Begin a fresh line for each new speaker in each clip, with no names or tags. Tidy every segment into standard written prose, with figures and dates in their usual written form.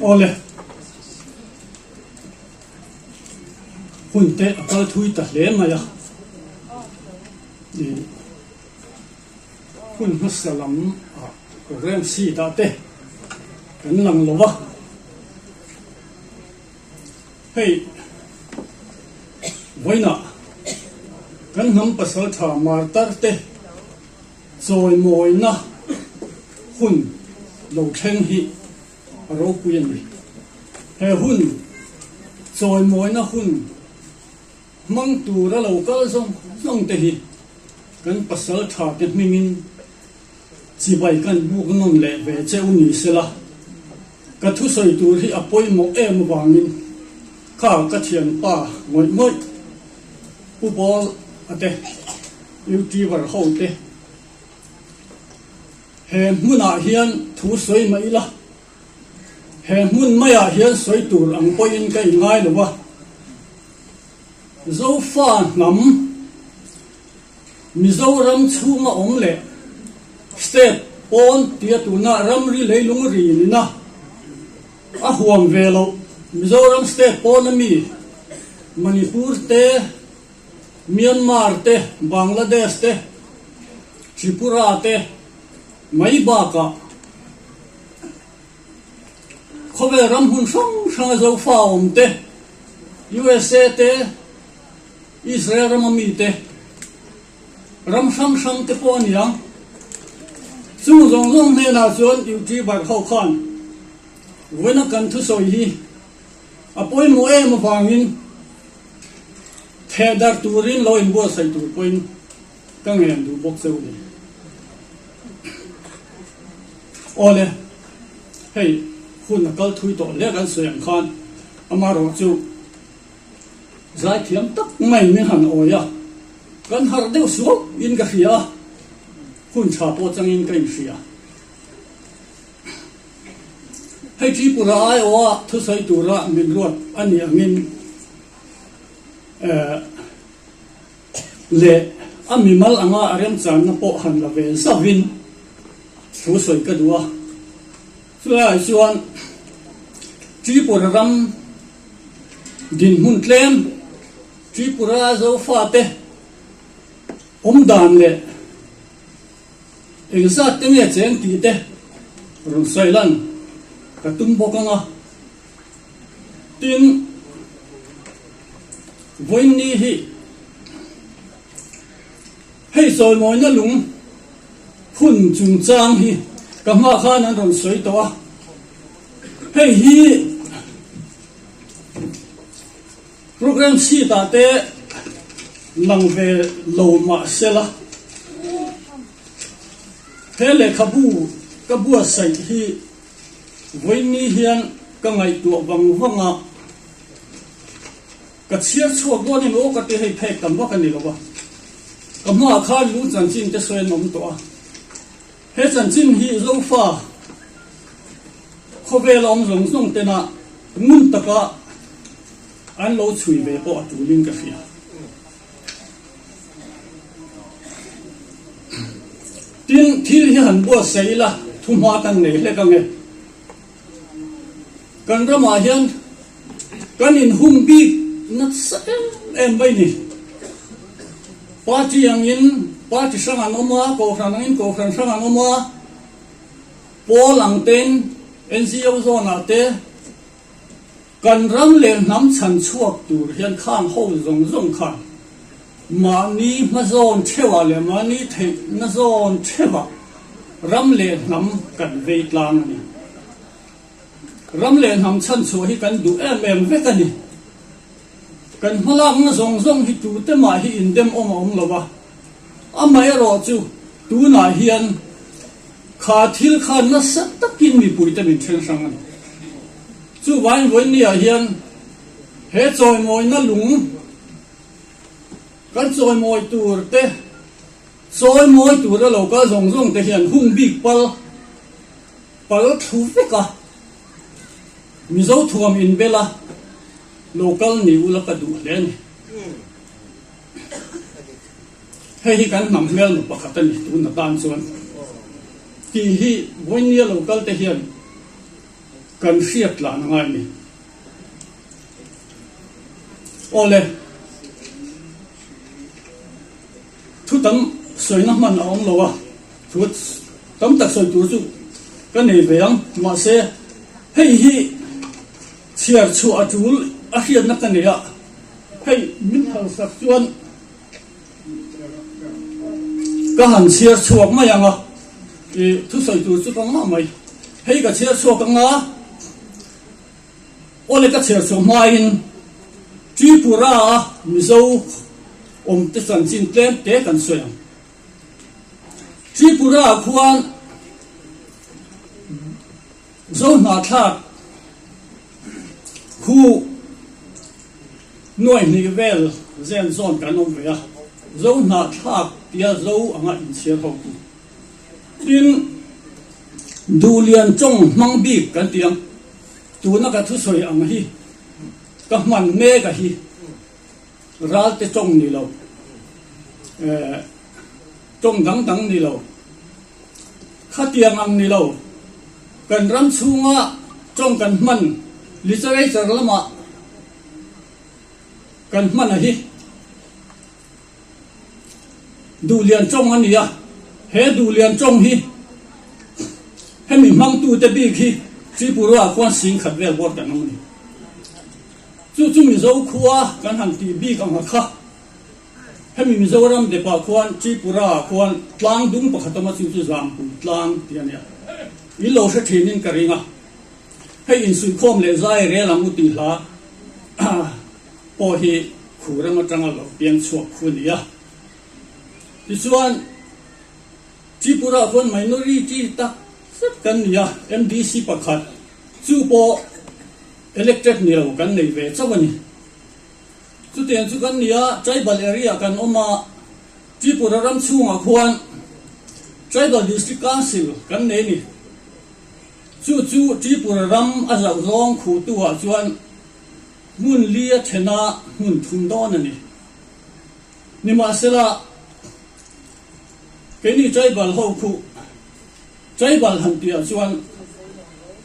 Awle. Hun te a kal thui ta hle mai a. Hun hmasa lam ah program sheet ah te kan lang lo va. Hei vawiinah kan hnam pasaltha martar te chawimawina hun lo thleng hi a ropui a ni. He hun chawimawina hun hmang tura lo kal zawng zawng te hi kan pasaltha te hmingin Chibai kan buk nawn leh ve che u ni sela, ka thusawi tur hi a pawimawh em avangin kha ka thianpa ngawih ngawih Pu Paul a te, YouTuber ho te he hmunah hian thu sawi mah ila, he hmun maiah hian sawi tur ang pawhin ka inngai lo va, Zofa hnam. Mizoram chhunga awm leh state pawn tia tuna ramri leilung rinina a huam ve loh Mizoram state pawna mi Manipur te, Myanmar te, Bangladesh te, Tripura te mai bakah khawvel ram hmun hrang hranga Zofa awm te, USA te, Israel rama mite, ram hrang hrang te pawh a ni ang. Chung zawng zawng hnenah chuan YouTuber ho khan vawiina kan thusawi hi a pawimawh em avangin theh darh turin lo inbuatsaih tur pawhin ka ngen duh bawk cheu ni. Awle, hei hun a kal thui tawh hle kan sawi ang khan amaherawh chu Zaithiam tak mai min han awi a, kan harh deuh suau in ka hria a, hun tha pawh changin ka inhria. Hei Tripura aiawha thusawi tura min ruat a nih angin leh a mimal anga a remchanna pawh han la ve zauhin thu sawi ka duh a. Chulaiah chuan Tripura ram Dinhmun tlem Tripura Zofate awm dan leh engzat te nge cheng tih te rawn sawi lan ka tum bawk ang a. Tin, vawiinni hi hei sawimawina lung phun chungchang hi ka hma khan an rawn sawi tawh a. Hei hi Program sheet ah te lang ve lo mah sela, he lehkhabu ka buatsaih hi vawiinni hian ka ngaihtuah vang vang a, ka chhiar chhuak dawn em aw ka ti hei phek tam vak a ni lo va, ka hmaah khan lu chanchin te sawi an awm tawh a. He chanchin hi Zofa khawvel a awm zawng zawng tena ngun taka an lo chhui ve pawh a tulin ka hria. Tin, thil hi han buatsaih ila thuhma kan nei hlek ange. Kan ramah hian kan inhum bik nasa em em mai ni. Party angin party hrang an awm a, kohhran angin kohhran hrang an awm a, pawl ang ten NGO zawnah te kan ram leh hnam chhan chhuak tur hian khang ho zawng zawng khan mahni hma zawn theuhah leh mahni theihna zawn theuhah ram leh hnam kan vei tlang a ni. Ram leh hnam chhanchhuah hi kan duh em em vek a ni. Kan hmalakna zawng zawng hi tute mah hi indem awm a awm lo va, amaherawh chu tunah hian kha thil kha nasa takin mipuite min then hrang a ni. Chuvangin vawiinniah hian he chawimawina lung kan chawimawi tur te, chawimawi tura lo kal zawng zawng te hian hung bik pal pal thlu vek a, Mizo thuam inbel a lo kal ni ula ka duh hle a ni. Hei hi kan hnam hmelma pakhat a ni tun atan chuan tih hi vawinia lo kal te hian. Kan hriat tlan a ngai a ni. Awle, thu tam sawina hman a awm lo a, thu tam tak sawi tur chu ka nei ve ang, mahse hei hi chhiar chhuah a tul a hriatna ka nei a, hei min phalsak chuan Ka han chhiar chhuak mai ang a, i thusawi tur chu ka ngah mai. Hei ka chhiar chhuak ang a, awle ka chhiar chhuah hmain Tripura-a Mizo awmte chanchin tlem te kan sawi ang. Tripura-ah khuan Zo hnahthlak khu Nuai hnih vel zen zawn kan awm ve a, Zo hnahthlak tia Zo anga inchhiar ho tu. Tin, Duhlian tawng hmang bik kan ti ang, tuna ka thusawi ang hi ka hman mek a hi ralte tawng ni lo, eh, tawng dang dang ni lo, khatiang ang ni lo, kan ram chhunga tawng kan hman literature lamah Kan hman a hi Duhlian tawng a ni a, he Duhlian tawng hi hemi hmangtute bik hi Tripura khuan singkhat vel bawr kan awm a ni. Chu chu Mizo khua kan han tih bik ang a kha, hemi Mizoram depah khuan Tripura ah khuan tlang dung pakhat awm a, chu chu Zampui tlang tih a nia. In lo hre thinin ka ring a. Hei insuihkhawm leh zai rel ang u tih hla pawh hi khu ram atanga lo piang chhuak khu a ni a. Tichuan, Tripura khuan minority tak zet kan ni a, MDC pakhat chu pawh elected ni lo kan nei ve chauh a ni. Chutiang chu kan ni a, tribal area kan awm a, Tripura ram chhungah khuan Tribal District Council kan nei a ni. Chu chu Tripura ram a zauh zawng khuhtu ah chuan hmun li a then a hmun thum dawn a ni. Nimahsela, keini tribal ho khuh tribal han tih ah chuan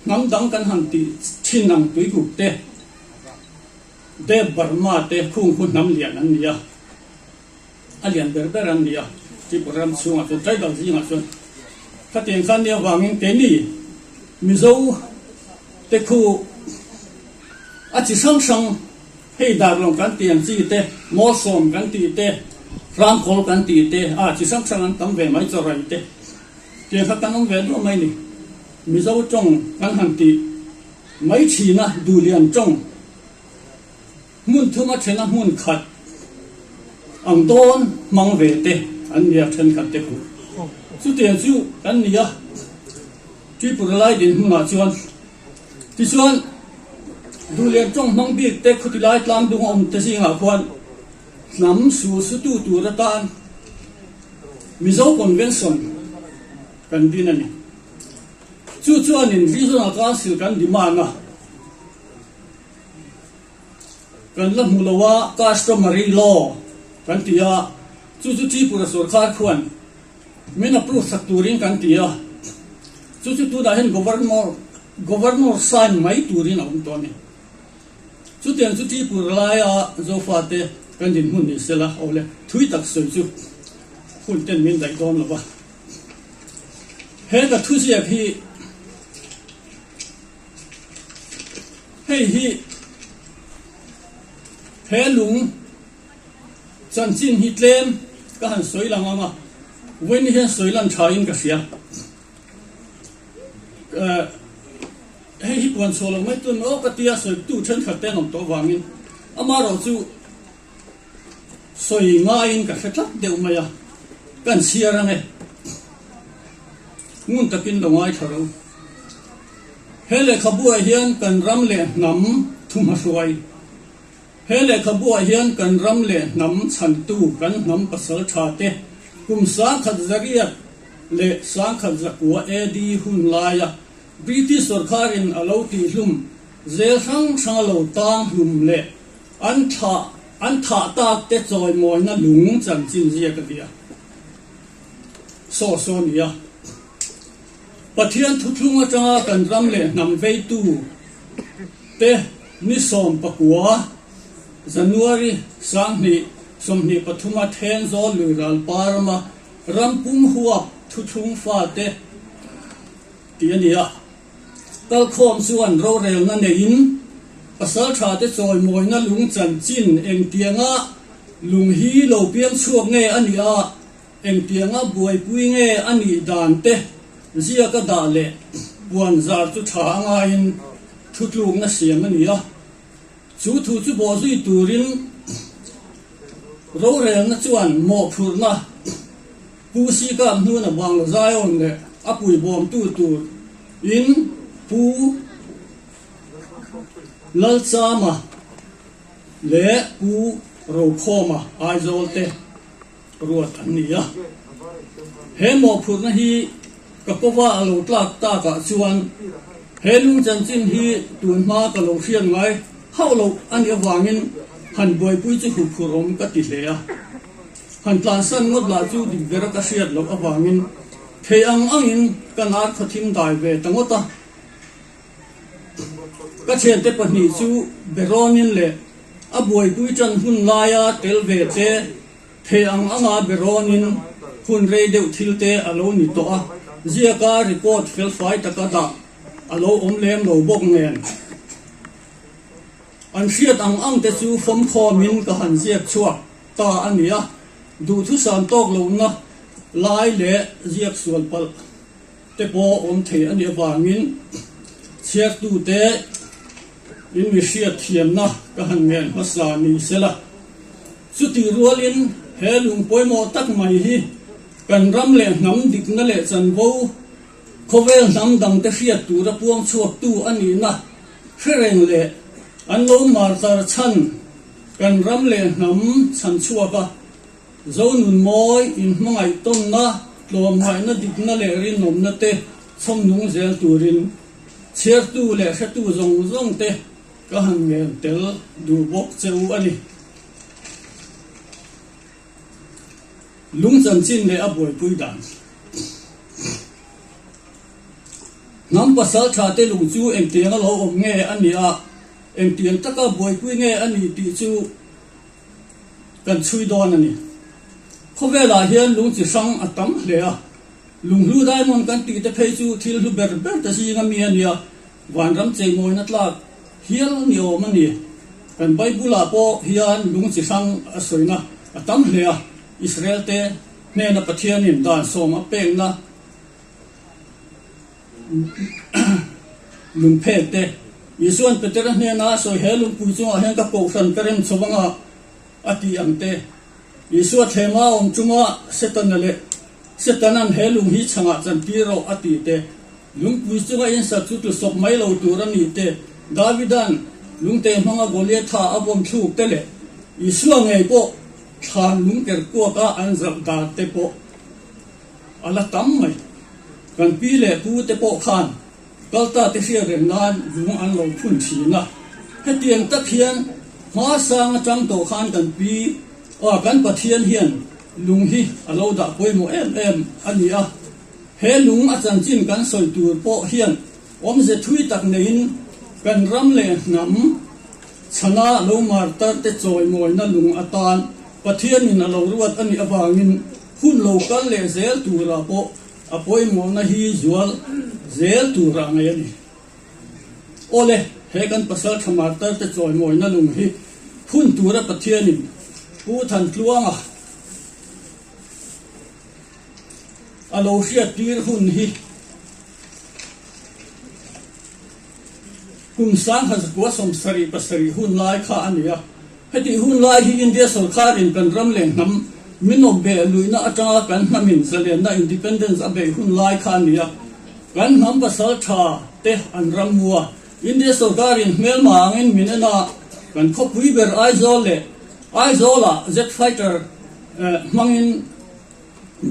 hnam dang kan han tih thin ang tuikuk te, Dev Burma te khung khu hnam lian an ni a. A lian ber ber an ni a, Tripura ram chhungah chuan tribal zingah chuan khatiang khan nia vangin keini Mizo te khu a chi hrang hrang hei Darlawng kan tih ang chi te, Mawlsawm kan tih te, Hrangkawl kan tih te a chi hrang hrang an tam ve mai chawrai te tiang kha kan awm ve duah mai ni. Mizo tawng kan han tih mai thin a, Duhlian tawng. Hmun thuma thena hmun khat ang dawn hmang ve te an nia thenkhat te khuh. Chutiang chu kan ni a, Tripura lai dinhmunah chuan. Tichuan, Duhlian tawng hmang bik te khuti lai tlang dung a awm te zingah khuan hnam su sutu tur atan Mizo Convention kan din a ni. Chu chuanin Regional Council kan demand a. Kan la hmu lo a, customary law kan ti a, chu chu Tripura sorkar khuan min approve sak turin kan ti a, chu chu tunah hian governor governor sign mai turin a awm tawh a ni. Chutiang chu Tripura laia Zofate kan dinhmun ni sela awle thui tak sawi chu hun ten min daih dawn lo va. He ka thuziak hi Hei hi he lung chanchin hi tlem ka han sawi lang ang a, vawiin hian sawi lan thain ka hria. Hei hi puan chhuah lo mai tun aw ka tia sawitu thenkhat te an awm tawh avangin amaherawhchu Sawi ngaiin ka hre tlat deuh mai a, kan chhiar ang e. Ngun takin lo ngaithla ro. He lehkhabuah hian kan ram leh hnam thuhmahruai. He lehkhabuah hian kan ram leh hnam chhantu kan hnam pasal tha te kum sangkhat zariat leh sangkhat zakua AD hun laia British sawrkharin a lo tihhlum zel hrang hranga lo tang hlum leh An thlah, an thah tak te chawimawina lung chanchin ziak a nia. Saw saw nia. Pathian thuthlung atanga kan ram leh hnam veitu te ni 19 January 2023 a Thenzawl Luiral Parama ram pum huap thuthlung fate tih a ni a. Kalkhawm chuan rorelna neiin pasal thate chawimawina lung chanchin engtianga lung hi lo piang chhuak nge a nih a, Engtianga buaipui nge a nih dan te ziaka dah leh puan zar chu tha a ngaiin thutlukna siam a ni a. Chu thu chu bawhzui turin rorelna chuan mawhphurhna Pu Sikap hnuna Bangla Zion leh a puibawmtu tur in Pu Lalchama leh Pu Rokhawma Aizawl te ruat an ni a. He mawhphurhna hi ka kova a lo tlak takah chuan he lung chanchin hi tun hma ka lo hriat ngai hauh loh a nih avangin han buaipui chu huphurh awm ka ti hle a. Han tlansan ngawt lah chu dik bera ka hriat loh avangin thei ang angin ka nar khawthim dai ve ta ngawt a. Ka thiante pahnih chu Beronin leh a buaipui ṭan hun laia tel ve che thei ang anga Beronin hun rei deuh thil te a lo ni tawh a, ziaka report felfai taka dah a lo awm lem lo bawk nen. An hriat ang ang te chu fawmkhawmin ka han ziak chhuak ta a ni a, duhthusam tawk lohna lai leh ziak sual palh te pawh awm thei a nih avangin chhiartute in mi hriat thiamna ka han ngen hmasa ni sela. Chutih rualin he lung pawimawh tak mai hi kan ram leh hnam dikna leh chanvo khawvel hnam dangte hriat tura puang chhuaktu a nihna hre reng leh an lo martar chhan kan ram leh hnam chhan chhuak a Zonun mawi inhmangaih tawnna, tlawmngaihna dikna leh rinawmna te chhawm nung zel turin chhiartu leh hretu zawng zawng te ka han ngen tel duh bawk che u a ni. Lung chanchin leh a buaipui dan. Hnam pasal tha te lung chu engtiang a lo awm nge a nih a, engtiang taka buaipui nge a nih tih chu Kan chhui dawn a ni. Khawvelah hian lung chi hrang a tam hle a, lunghlu diamond kan tih te phei chu thil hlu ber ber te zinga mi a nia, vanram cheimawina tlak hial ni awm a ni. Kan Bible-ah pawh hian lung chi hrang a sawina a tam hle a, Israel te hnena Pathianin dan sawm a pekna Lungphek te. Isua'n Petera hnena a sawi he lungpui chungah hian ka kohhran ka rem chho anga a tih ang te. Isua thlema a awm chunga Setana leh Setana'n he lung hi chhangah chantir rawh a tih te. Lungpui chunga insak chu tlusawp mai lo tur a nih te. Davida'n lungte hmanga Goliatha a vawm thluk te leh Isua ngei pawh thlan lungker kuaka an zalh dan te pawh A la tam mai. Kan pi leh pu te pawh khan kalta te hriat reng nan lung an lo phun thin a. Hetiang tak hian hma sang atang tawh khan kan pi ah kan Pathian hian lung hi a lo dah pawimawh em em a ni a. He lung a chanchin kan sawi tur pawh hian awmze thui tak neiin kan ram leh hnam Chhana lo martar te chawimawina lung atan Pathianin a lo ruat a nih avangin Hun lo kal leh zel turah pawh a pawimawhna hi zual zel turah ngei a ni. Awle, he kan pasal tha martar te chawimawina lung hi phun tura Pathianin Pu Thantluanga a lo hriattir hun hi kum 1977 hun lai kha a ni a. Hetih hun lai hi India sorkarin kan ram leh hnam min awp beh luihna atanga kan hnamin zalenna, independence, a beih hun lai kha a ni a. Kan hnam pasal tha te an ram mu a. India sorkarin hmelma angin min en a, kan khawpui ber Aizawl leh Aizawlah jet fighter hmangin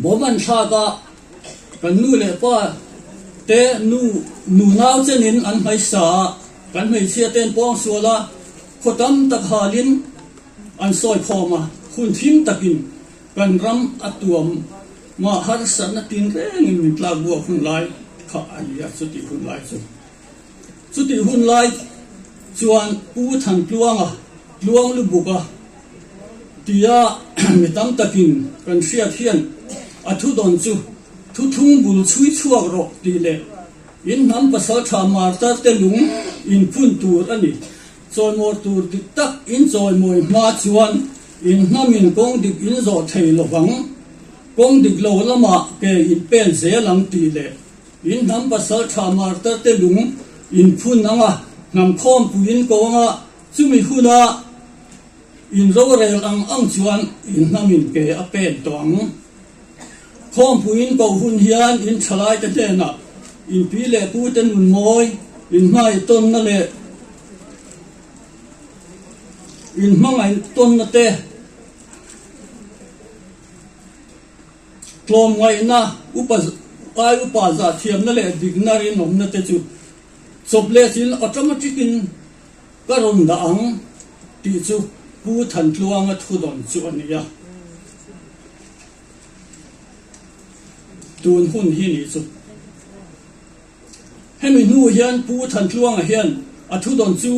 Bomb an thlak a, kan nu leh pa te nu nunau chenin an hmaisa a, kan hmeichhia ten pawng sual a, khaw tam tak halin an sawi khawm a, hun thim takin kan ram a tuam mah harsatna tin rengin min tlak buak hun lai kha a ni a chutih hun lai chu. Chutih hun lai chuan Pu Thantluanga tluang lubuka tia mi tam takin kan hriat hian a thudawn chu thuthlung bul chhui chhuak rawh tih leh in hnam pasaltha martar te lung inphun tur a ni. Chawimawi tur dik tak in chawimawi hma chuan in hnamin kawng dik in zawh thei lovang, kawng dik lo lamah ke in pen zel ang tih leh in hnam pasal tha martar te lung in phun anga hnam khawmpui in ko anga chumi huna in rorel ang ang chuan in hnamin ke a pen tawh ang. Khawmpui in ko hun hian in thalai te hnenah in pi leh pu te nun mawi, in hmai tawnna leh in hmangaih tawnna te, tlawmngaihna, upa ai upa zah thiamna leh dikna rinawmna te chu chawp leh chin automatic in ka rawn dah ang tih chu Pu Thantluanga thudawn chu a ni a. Tun hun hi nih chu. Hemi hnu hian Pu Thantluanga hian a thudawn chu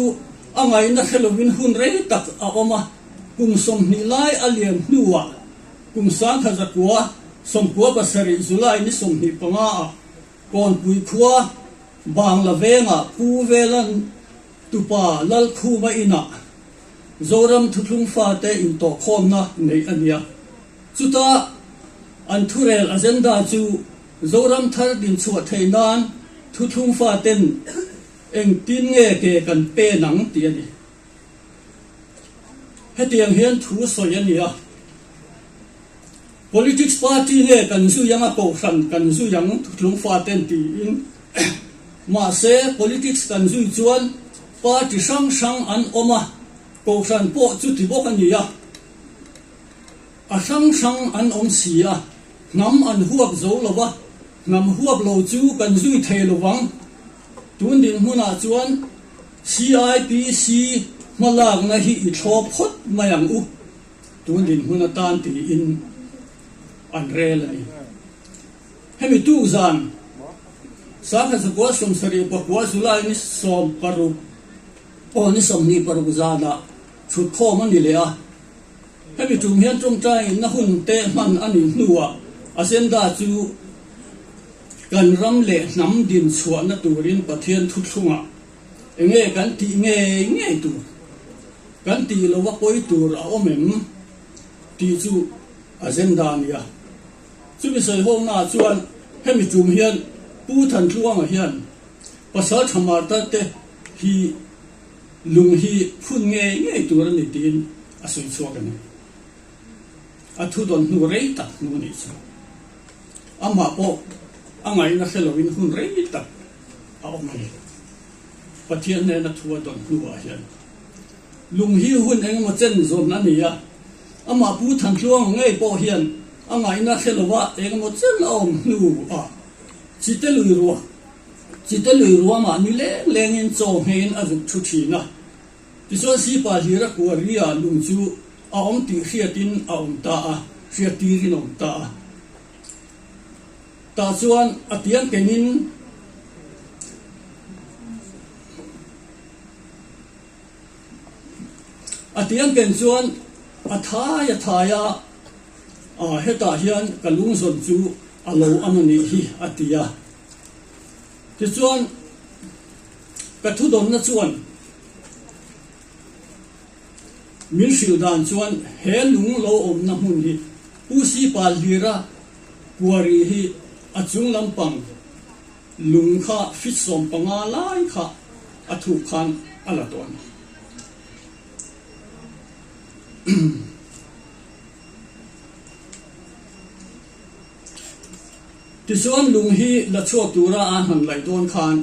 a ngaihna hre lovin hun rei tak a awm a, kum 20 lai a lian hnuah kum sangkhat zakua 97 July ni 25 ah Kawnpui khua Bangla vengah Pu Velan Tupa Lalkhuma inah Zoram thuthlung fate intawhkhawmna neih a ni a. Chuta an thurel agenda chu Zoram thar dinchhuah theih nan thuthlung faten engtin nge ke kan pen ang tih a ni. Hetiang hian thu sawi a ni a. Politics party nge kan zui ang a kohhran kan zui ang thuthlung faten tiin mahse politics kan zui chuan party hrang hrang an awm a, kohhran pawh chuti bawk a ni a. A hrang hrang an awm si a, hnam an huap zo lo va, hnam huap lo chu kan zui thei lo vang. Tun dinhmunah chuan CIPC hmalakna hi i thlawp phawt mai ang u, tun dinhmun atan tiin an rel a ni. Hemi tuk zan Sangha Zakua 79 July ni 16 aw ni 26 zanah thutkhawm a ni leh a. Hemi tum hian tawngtai inna hun te hman a nih hnuah agenda chu kan ram leh hnam din chhuahna turin Pathian thuthlungah enge kan tih ngei ngei tur, kan tih lova pawi tur a awm em tih chu agenda a ni a. Chumi sawihonaah chuan hemi tum hian Pu Thantluanga hian Pasal Tha Martar te hi Lung hi phun ngei ngei tur a ni tiin a sawi chhuak a ni. A thu dawn hnu rei tak hnu a nih chu. Amah pawh a ngaihna hre loin hun rei tak a awm a ni. Pathian hnena thu a dawn hnuah hian lung hi hun engemaw chen zawn a ni a, amah Pu Thantluanga ngei pawh hian a ngaihna hre lova engemaw chen a awm hnuah chite lui ruah Chite lui ruamah ni leng lengin chaw hmeiin a zuk thu thin a. Tichuan Sipa hlira kua ria lung chu a awm tih hriatin a awm ta a, hriat tirin a awm ta a. Tah chuan a tiang kenin a tiang ken chuan a thai a thai a, hetah hian ka lungzawn chu a lo am a nih hi a ti a. Tichuan, ka thudawnna chuan min hrilh dan chuan he lung lo awmna hmun hi Pu Sipa Hlira Kuari hi a chung lampang lung kha fit 15 lai kha a thuk khan a la tawh a ni. Tichuan lung hi la chhuak tura a han laih dawn khan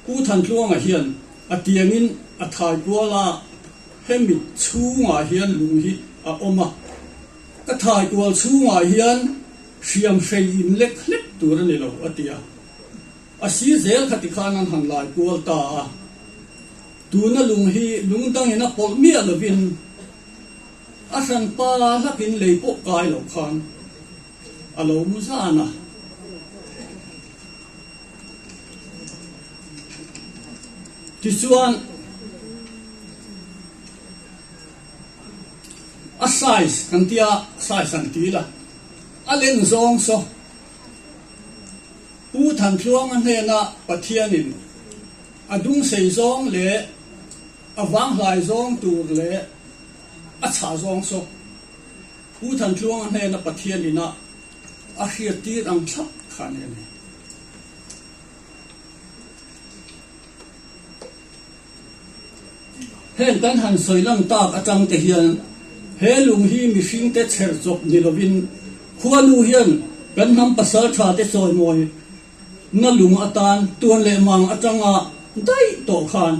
Pu Thantluanga hian a tiangin a thai kual a, hemi chhungah hian lung hi a awm a, ka thai kual chhungah hian hriam hrei in lek hlek tur a ni lo a ti a, a si zel kha tikhan an han lai kual ta a, tuna lung hi lung dangin a pawlh miah lovin a hranpa hlakin lei pawh kai lo khan a lo mu zan a. Tichuan, a size kan tia, size han ti ila, a len zawng saw Pu Thantluanga hnena Pathianin a dungsei zawng leh a vanghlai zawng tur leh a chhah zawng saw Pu Thantluanga hnena Pathianin a a hriattir ang thlap kha a ni a ni. Heng kan han sawi lang tak atang te hian he lung hi mihringte chher chawp ni lovin khuanu hian kan hnam pasal tha te chawimawi na lung atan tuan leh mang atanga daih tawh khan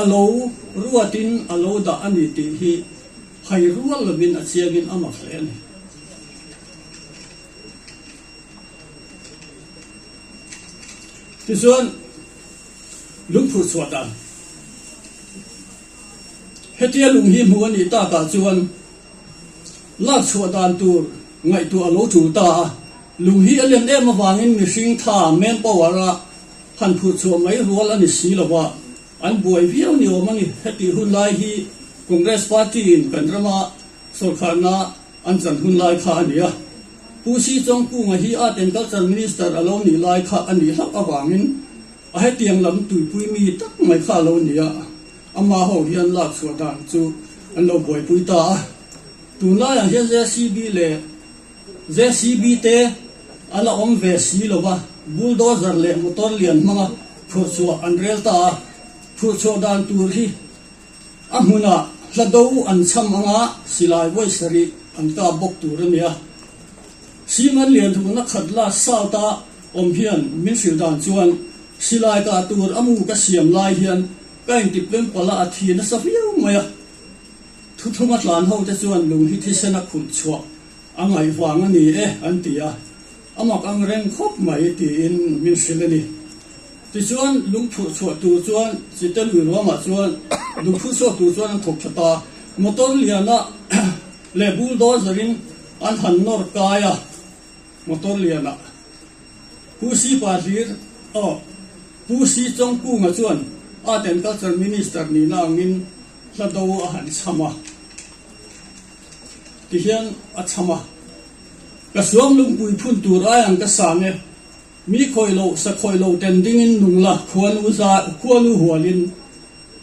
a lo ruatin a lo dah a ni tih hi hai rual lovin a chiangin a mak hle a ni. Tichuan, lungphur chhuah dan. Hetia lung hi hmuh a nih takah chuan lak chhuah dan tur ngaihtuah a lo tul ta a. Lung hi a len em avangin mihring tha, manpower, a han phurh chhuah mai rual a ni si lo va, an buai viau ni awm a ni. Hetih hun lai hi Congress Party-in kan rama sawrkharna An chan hun lai kha a ni a, Pu Si Chawngkunga hi Art and Culture Minister a lo nih lai kha a nih hlauh avangin a hetiang lam tuipui mi tak mai kha a lo ni a, ama ho hian lak chhuah dan chu an lo buaipui ta a. Tunlaiah hian JCB leh JCB te a la awm ve si lo va, bulldozer leh motor lian hmanga phurh chhuah an rel ta a, phurh chhuah dan tur hi A hmunah hla do an cham anga silai vawi sarih an kap bawk tur a nia. Siman Lianthuna khat la South-a awm hian min hrilh dan chuan silai kah tur a mu ka siam lai hian ka intipem palh a a thi nasa viau mai a. Thuthlunga tlan ho te chuan lung hi thisen a khulh chhuah a ngaih vang a ni e an ti a. A mak ang reng khawp mai tiin min hrilh a ni. Tichuan lungphurh chhuah tur chuan Chite lui ruamah chuan lungphurh chhuak tur chuan an thawk tha ta. Motor liana leh bulldozer in an han nawr kai a, motor liana Pu Si Pa Hlir aw Pu Si Chawngkunga chuan Art and Culture Minister nihna angin hla do a han chham a. Tihian a chham a. Ka suang lungpui phun tur ai ang ka sang e. Mi khawih loh, sa khawih loh ten dingin nung la, khuanu za, khuanu hualin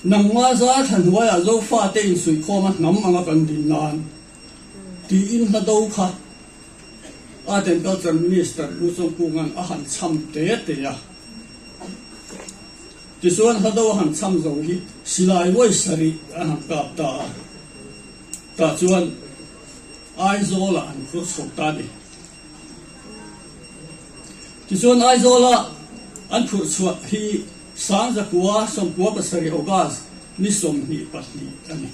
nangma za thla hnuaiah Zofate insuihkhawm a hnam anga kan din nan tiin hla do kha Art and Culture Minister Pu Chawngkunga'n a han chham te te a. Tichuan hla do a han chham zo hi silai vawi sarih an han kap ta a. Tah chuan Aizawlah an phur chho ta a ni. Tichuan Aizawla an phurh chhuah hi Sangzakua 97 August ni 22 a ni.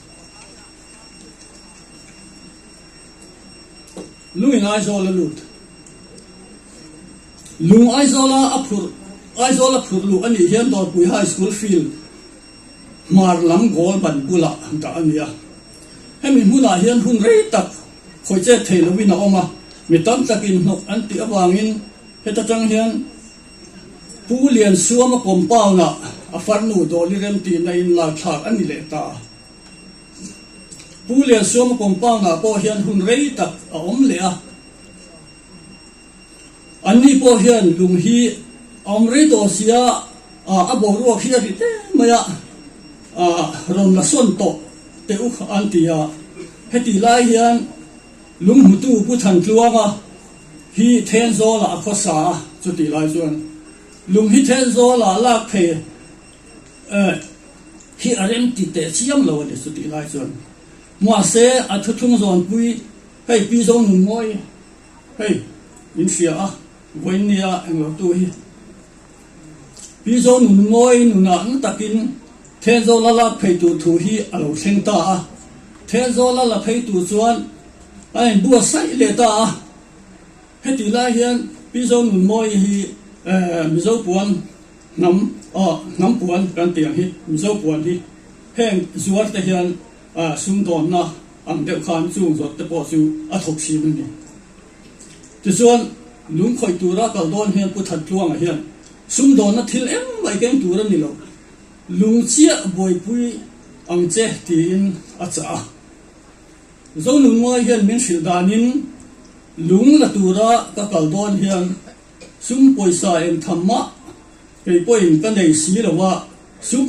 Lungin Aizawl a lut. Lung Aizawla a phurh Aizawl a phurh luh a nih hian Dawrpui High School field hmar lam goal ban bulah dah a ni a. Hemi hmunah hian hun rei tak khawi chet thei loin a awm a, mi tam takin hnawk an tih avangin heta tang hian Pu Liansuama compound-ah a farnu Dawli remtihna in lak thlak a ni leh ta. Pu Liansuama compound-ah pawh hian hun rei tak a awm leh a. Anni pawh hian lung hi a awm rei tawh sia, a boruak hi a ri te mai a, rawn la sawn tawh teh u an ti a. Heti lai hian lung hmutu Pu Thantluanga hi Thenzawlah a khawsa a, chutih lai chuan lung hi Thenzawlah lak phei hi a rem ti teh chiam lo a ni chutih lai chuan. Mahse a thuthlung zawnpui hei Pi Zonunmawi Hei, min hria a, vawiin nia englo tu hi. Pi Zonun ngawi nunah na takin Thenzawla lak phei tur thu hi a lo thleng ta a. Thenzawla la phei tur chuan a inbuatsaih leh ta a. Heti lai hian Pi Zonun Mawi hi Mizo puan hnam, aw hnam puan kan tih ang hi, Mizo puan hi heng zuar te hian sumdawnna ang deuh khan chung zawt te pawh chu a thawk thin a ni. Tichuan, lung khawih tura kal dawn hian Pu Thantluanga hian Sumdawnna thil engmah i keng tur a ni lo. Lung chiah buaipui ang che tiin a chah a. Zonunmawii hian min hrilh danin lung la tura ka kal dawn hian sum pawisa eng tham mah kei pawhin ka nei si lo a, sum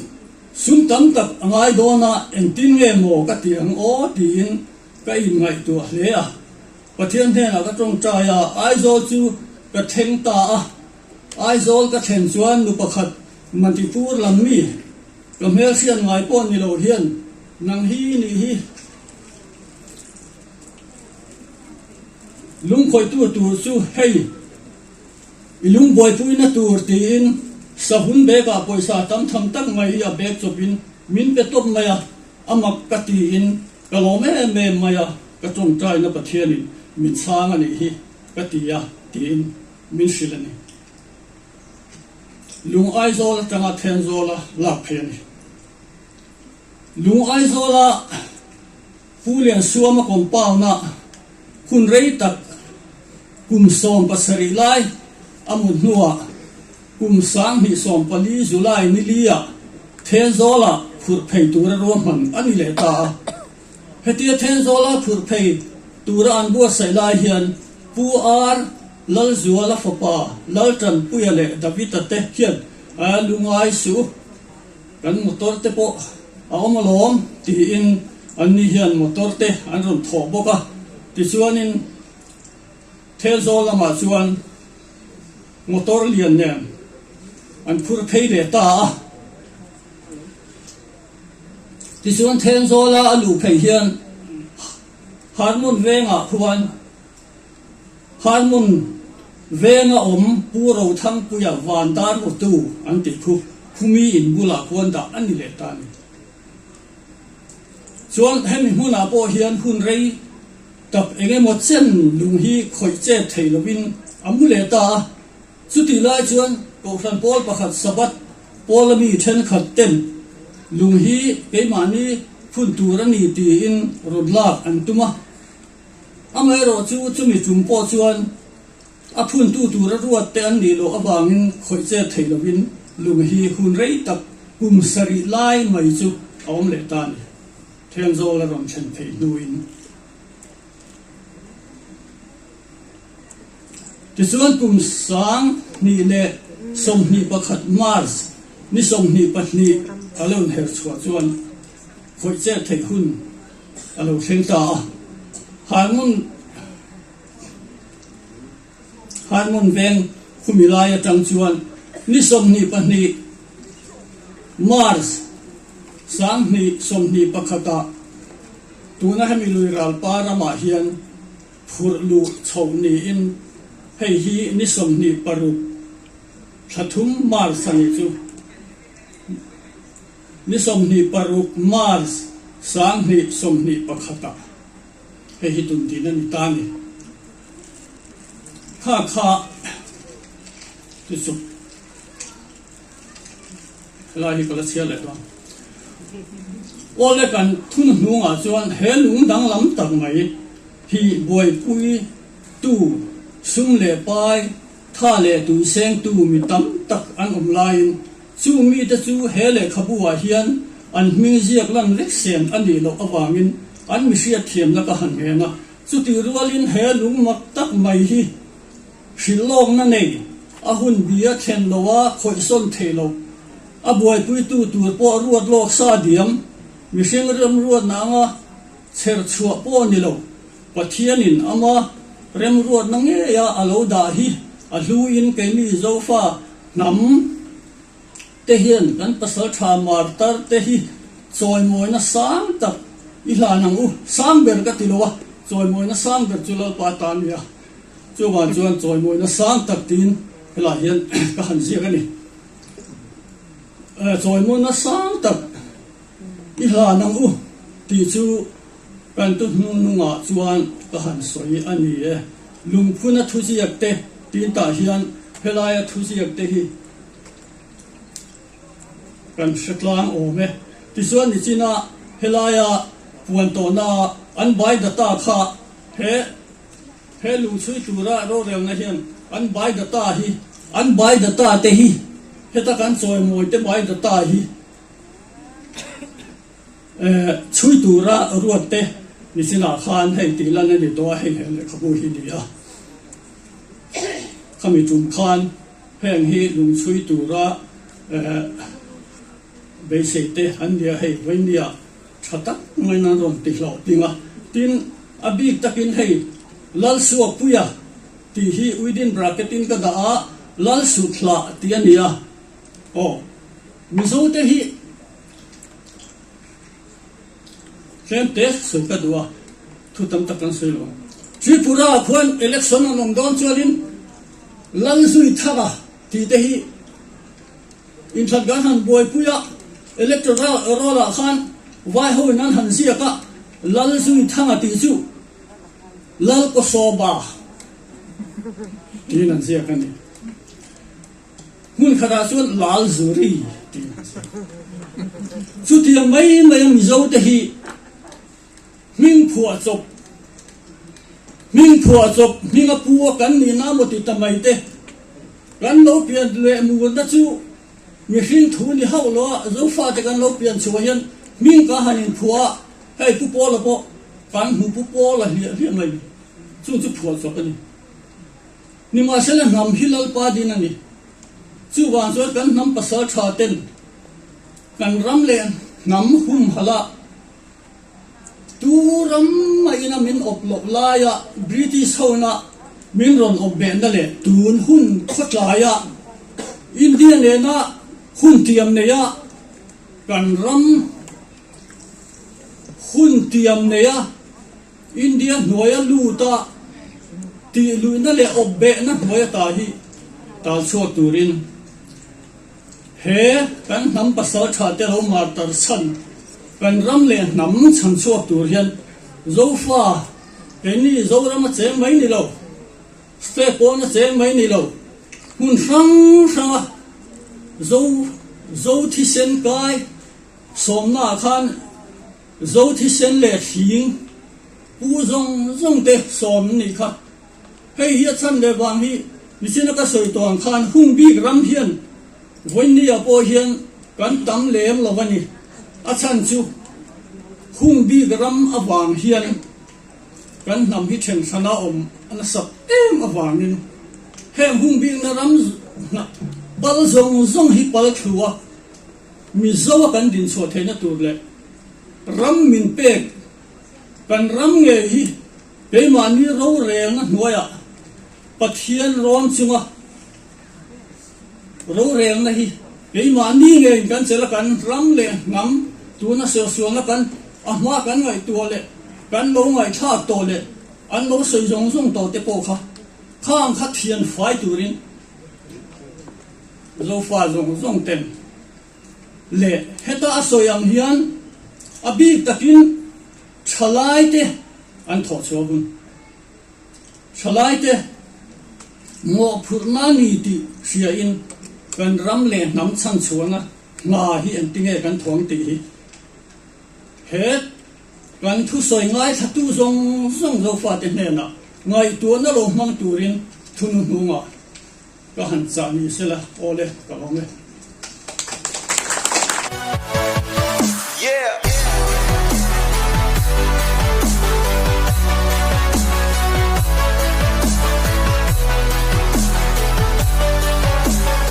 sum tam tak a ngai dawn a, engtin nge maw ka tih ang aw tiin ka inngaihtuah hle a. Pathian hnenah ka tawngtai a, Aizawl chu ka thleng ta a. Aizawl ka thlen chuan nu pakhat Manipur lam mi ka hmelhriat ngai pawh ni lo hian nang hi nih hi lungkhawihtu tur chu hei i lungbuaipuina tur tiin sahun bag ah pawisa tam tham tak mai hi a bag chawpin min pe tawp mai a, a mak ka tiin ka lawm em em mai a, ka tawngtaina Pathianin min chhang a nih hi ka ti a tiin min hrilh a ni. Lung Aizawl atanga Thenzawla lak phei a ni. Lung Aizawla Pu Liansuama compound-ah hun rei tak kum 17 lai a mut hnuah kum 2014 July ni li-ah Thenzawla phurh phei tura ruahman a ni leh ta a. Hetia Thenzawla phurh phei tura an buatsaih lai hian Pu Ar Lalzuala fapa Laltanpuia leh Davida te hian a lungai suh, kan motor te pawh a awm alawm tiin anni hian motor te an rawn thawh bawk a. Tichuanin Thelzawl lamah chuan motor lian nen an phur phei leh ta a. Tichuan Thenzawla a luh phei hian Harmon vengah khuan Harmon venga awm Pu Rothangpuia van dar awtu an tih khu khumi in bulah khuan dah a ni leh ta a ni. Chuan hemi hmunah pawh hian hun rei tak eng emaw chen lung hi khawih chet thei lovin a mu leh ta a. Chutih lai chuan Kohhran pawl pakhat Sabbath pawla mi thenkhat ten lung hi keimahni phun tur a ni tiin rawn lak an tum a. Amaherawh chu chumi tum pawh chuan a phuntu tura ruat te an nih loh avangin khawih chet thei lovin lung hi hun rei tak kum sarih lai mai chu a awm leh ta a ni. Thenzawl a rawn thlen theih hnuin. Tichuan kum 2021 March ni 22 a lo inher chhuah chuan khawih chet theih hun a lo thleng ta a. Harmon Harmon veng khumi lai atang chuan ni 22 March 2021 ah tuna hemi lui ralpa ramah hian Phurh luh chhoh niin hei hi ni 26 thla thum March a nih chu. Ni 26 March 2021 ah hei hi tun din a ni ta a ni. Kha kha ti chu helai hi ka la chhiar leh dawn. Awle kan thunhnungah chuan he lung danglam tak mai hi buaipui tu sum leh pai tha leh tui seng tu mi tam tak an awm laiin chu mite chu he lehkhabu ah hian an hming ziak lan vek sen a nih loh avangin an mi hriatthiamna ka han ngen a. Chutih rualin he lung mak tak mai hi Hrilhlawkna nei, a hun bi a thlen lo a, khawihsawn thei lo. A buaipuitu tur pawh ruat lawk sa diam, mihring remruatna anga chher chhuah pawh ni lo. Pathianin ama remruatna ngeia a lo dah hi a hluin keini Zofa hnam te hian kan pasal tha martar te hi chawimawina sang tak i hlan ang u. Sang ber ka ti lo a, chawimawina sang ber chu Lalpa ta a ni a. Chuvang chuan chawimawina sang tak tiin helaiah hian ka han ziak a ni. Chawimawina sang tak i hlan ang u tih chu kan tu hnungnungah chuan ka han sawi a ni e. Lungphuna thuziak te tiin tah hian helaia thuziak te hi kan hre tlang awm e. Tichuan nichina helaia puan tawhna an bai data kha he He lungchhui tura rorelna hian an bai data hi an bai data te hi. Heta kan chawimawi te mai data hi chhui tura ruat te nichinah khan hei tih lan a ni tawh a, hei he lehkhabu hi ni a. Khami tum khan heng hi lungchhui tura beisei te an ni a, hei vawinia tha tak maiin an rawn ti hlauhting a. Tin, a bik takin hei Lalsuakpuia tih hi within bracket in ka dah a, Lalsuthlah tih a ni a. Aw, Mizo te hi tlem te sawi ka duh a, thu tam tak kan sawi lo ang. Tripura ah khuan election an awm dawn chuanin Lalzuithara tih te hi Inthat kan han buaipui a, electoral roll ah khan vai ho in an han ziak a, Lal Zuithanga tih chu Lal Kawsawba tiin an ziak a ni. Hmun khatah chuan Lal Zuri tiin an ziak. Chutiang mai mai a Mizo te hi Hming phuah chawp Hming phuah chawp hming a pu a kan nihna maw ti ta mai te. Kan lo pian leh murna chu mihring thu ni hauh lo a, Zofate kan lo pian chhuah hian hming ka han inphuah a, hei Pu Pawla pawh kan hmu Pu Pawla hliah hliah mai ni. Chu chu phuah chawp a ni. Nimahsela hnam hi Lalpa din a ni. Chuvang chuan kan hnam pasal tha ten kan ram leh hnam humhalh a, Tu ram maina min awp loh laia British hona min rawn awp behna leh tun hun khawtlaia India nena hun tiam neia kan ram hun tiam neia India hnuaia luta tihluihna leh awp behna hnuaia ta hi talchhuak turin He kan hnam pasal tha te lo martar chhan kan ram leh hnam chhan chhuak tur hian Zofa keini Zoram a cheng mai ni lo, state pawn a cheng mai ni lo, hmun hrang hranga Zo Zo thisen kai sawmna ah khan Zo thisen leh hling pu zawng zawng te sawm an nih kha. Hei hi a chhan leh vang hi Michina ka sawi tawh ang khan hung bik ram hian vawinia pawh hian kan tam lem lo a ni. A chhan chu hung bik ram avang hian kan hnam hi thenhrana awm a nasat em avangin heng hung bikna ram pal zawng zawng hi pal thlu a, Mizo a kan dinchhuah theihna tur leh ram min pek kan ram ngei hi Keimahni rorelna hnuaiah Pathian rawn chunga rorelna hi keimahni ngeiin kan chelh a, kan ram leh hnam tuna suahsualna kan a hma kan ngaihtuah leh kan lo ngaihthlak tawh leh an lo sawi zawng zawng tawh te pawh kha khang kha thian fai turin Zofa zawng zawng ten leh heta a sawi ang hian a bik takin Thalaite an thawh chhuah hun. Thalaite mawhphurhna ni tih hriain kan ram leh hnam chhanchhuahna hna hi engtinge kan thawng tih hi he kan thusawi ngaithlatu zawng zawng Zofate hnenah ngaihtuahna lo hmang turin thunu hnungah ka han chah ni sela, awle ka lawm e.